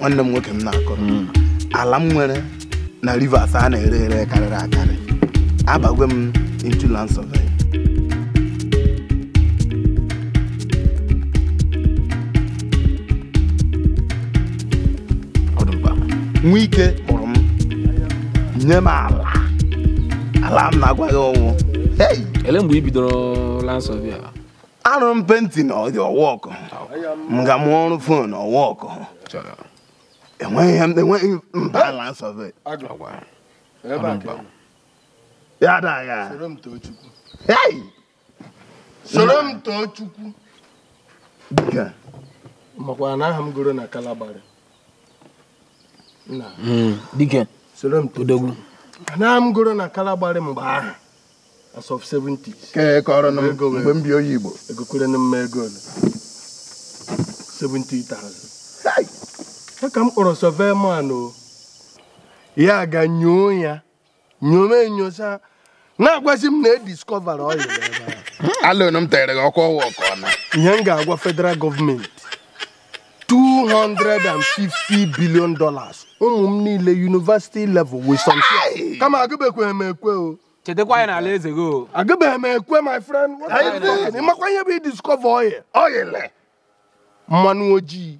Nwanne m nwoke m na-akọrọ. Ala m nwere na Rivers a na-ere ere karịrị akarị. Abagwe m into land survey. Nwike kpọrọ m nye m ala. Ala m na-agwa gị ọnwụ. Hey! Ele mgbe i bidoro land survey a? Arụrụ m painting ọ dị ọwọkụ. M ga mụọ ọrụ phone ọwọkụ. Enweghị mba land survey. Ya da ya. Soro m too Chukwu. Hey! Soro m too Chukwu. Dike. Makwa na aha m goro na Kalabari. Nna. Dike. Soro m too Odogwu. Na m goro na Kalabari mgbe ahụ. As of 70s. Ke kọrọ m mgbe m bi oyi Igbo. Egokwere m ego ole? 70,000. Hey! Ka m kpọrọ survey man o. Ya ga nyoo ya. Nyome nyosa. Na-agwazi m na e discover oil ebe a. Alone m tere gị ọkụ ọwụ ọkụ na. Ihe m ga-agwa federal gọọmenti $250 billion. Ụmụ m niile university level with some share. Kama agụbekwe m ekwe o. Chetakwa ya n'ala eze gị o. Agụbeghị m ekwe, my friend. What are you talking? Ịmakwa ihe bụ discover oil? Oil. Mmanụ ojii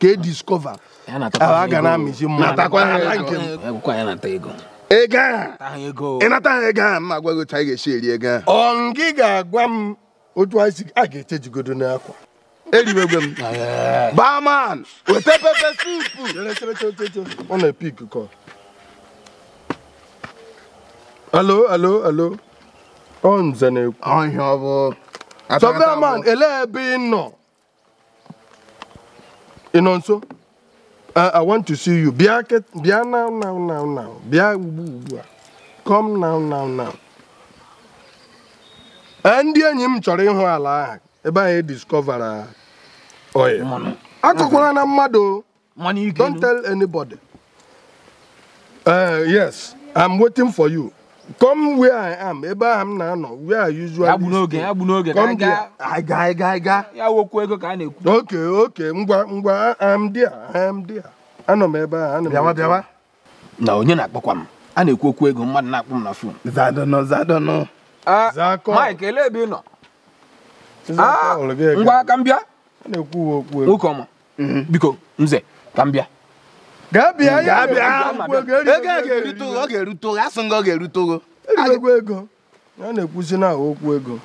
ka e discover. A ga na-amịzi mmanụ. Akwụkwọ ya na-ata ego. Ego ahụ. Ị nata ha ego ahụ, m agwa gị otu anyị ga-esi eri ego ahụ. Ọ ngị ga-agwa m otu anyị si a ga-echejigodo n'akwa. Eriwegwe m. Barman, weta pepper soup. Chere. Ọ na-epik kọ. Alo, alo, alo. Ọ nze na-ekwu. Ọhịa ọ bụ. Survey man, elee ebe ị nọ? Ị nọ nso? I want to see you. Bịa now, now, now, now. Bịa ugbu a. Come now, now, now. Ndị enyi m chọrọ ịhụ ala ahụ ebe anyị discover oil. Akọkwara na mmadụ. Don't tell anybody. Yes, I'm waiting for you. Come where I am. Ebe ahụ m na-anọ, where I usually stay. Come there. Aga. Ya wokwu ego ka a na-ekwu. Okay. Ngwa, I'm there. Anọ m ebe ahụ. Bịawa. Na onye na-akpọkwa m. A na-ekwu okwu ego, mmadụ na-akpọ m na phone. Zadọnụ. Mike, elee ebe ị nọ? Ngwa ka m bịa. A na-ekwu okwu ego. Nwoke ọma. Biko, nze, ka m bịa. Ga-abịa. Ego a ga-erute, ọ ga-erute, asị nga ọ ga-erute. Eribegwa ego. A na-ekwuzi na okwu ego.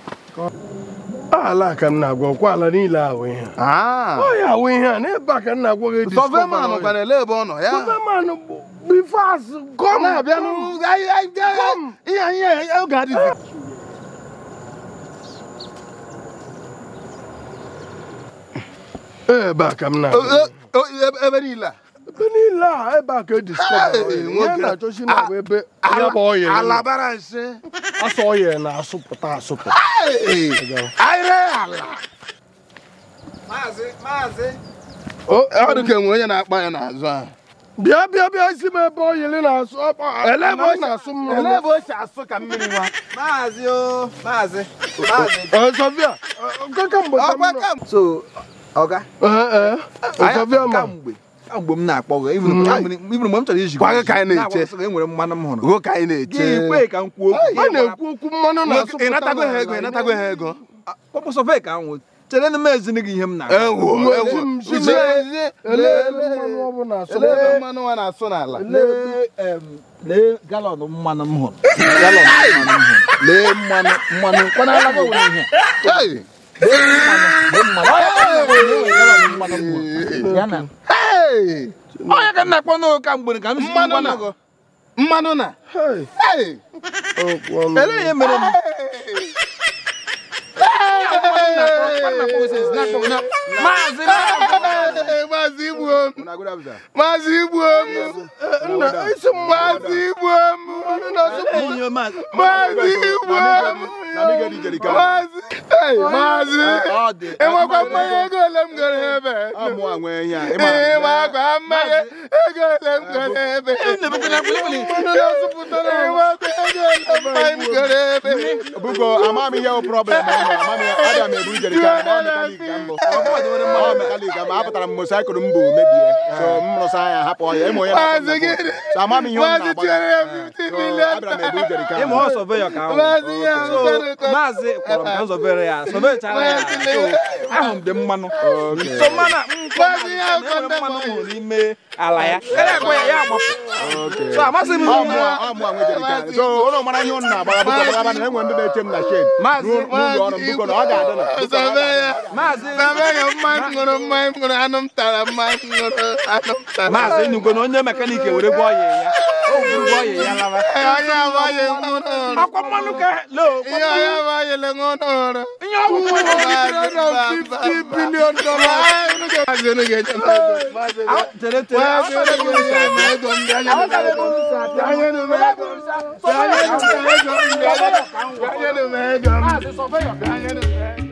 Ala ka m na-agwa, ọkwa ala niile ahụ ihe a. Ọ ya ahụ ihe a, n'ebe a ka m na-agwa gị discover. Survey man kwara ele ebe ọ nọ ya. Survey man be fast, come. Na-abịa ihe oge adịghị. Ebe a ka m na-agwa. Ebe niile a. Ebe niile a, ebe a ka e discover oil. Ihe na-achọsi na bụ ebe ya bụ oil. Alabara nsị. Asọ oil na-asụpụta asụpụta. Aire ala. Maazị. Ọ dị ka enwe onye na-akpa ya n'azụ ahụ. Bịa isi m ebe oil na-asụ. Ele ebe o si asụ ka mmiri nwa. Maazị. Sọfịa, kamgbe. So, Oga. Sọfịa ma. Kamgbe m na-akpọ gị, even mgbe m chọrọ iji gwa gị ka anyị na-eche. Enwere mmanụ m hụrụ. Gụ ka anyị na-eche. Gị kwe ka m kwuo okwu. A na-ekwu okwu mmanụ na-asụpụta. Ị natago ha ego, ị natago ha ego. Kpọpụ sọfịa ka m chere na m ezini gị ihe m na-akọ. Ewo. Lee mmanụ nwa na-asụ n'ala. Lee galọn mmanụ m hụrụ. Lee mmanụ kwana ala gị nwere ihe. Lee mmanụ. Mmanụ m hụrụ. Ya na. Onye ka m na-akpọ n'ụka mgbere ka m si mmanụ na. Hey! Ele ihe mere m. Maazị Igbo m. Maazị Igbo m. Maazị Igbo m. Maazị Igbo m. Maazị. Enwekwa mmanya ego ole m goro ebe. Enwekwa mmanya ego ole m goro ebe. Enwekwa ego ole mmanya m goro ebe. Bugo, ama m ihe bụ problem ama m abịa m ebu jerrycan ọ mechanic ka m bụ. Ọ mechanic ma apụtara m motorcycle m bụ mebie. So m rụsa ya hapụ ya ịmụ onye na-akpọ m na phone. So ama m ihe ọ Maazị na-agba. tinyere ya 50 million. Abịara m ebu jerrycan. Ịma ọ surveyor ka ahụ. Maazị ya So maazị kpọrọ m ka m surveyere ya. Surveychara ya. So ahụ m dị mmanụ. So mmanụ Maazị ya enwere mmanụ m hụrụ n'ime ala ya. Karịa akwa ya ya agbapụ. So amasị m Ọ mụọ ọ mụọ nwe jerrycan. So ụnụ mara ihe ụnụ na-agbara bụkọ gbagaba na enwe ndị na-eche m na shed. Maazị N'ụlọ ọrụ m bụkọ na ọ ga-adị na. Surveyor. Maazị Surveyor, mmanya m ṅụrụ, mmanya m ṅụrụ, anụ m tara, mmanya m ṅụrụ, anụ m tara. Maazị Enugu na onye mechanic were gwọọ ya ya. O buru gwọọ ya ya lawa. Ee, onye amaghị ṅụrụ. Akwa mmanụ ka loo. Ihe onye amaghị ṅụrụ. Ihe ọ bụ $350 billion. Maazị unu ga-enye m ego. Maazị Tere tere. Maazị unu ga-enye m ego m bịa nye m ego. Bịa nye m ego. Bịa nye m ego m. Bịa nye m ego m. Bịa nye m ego.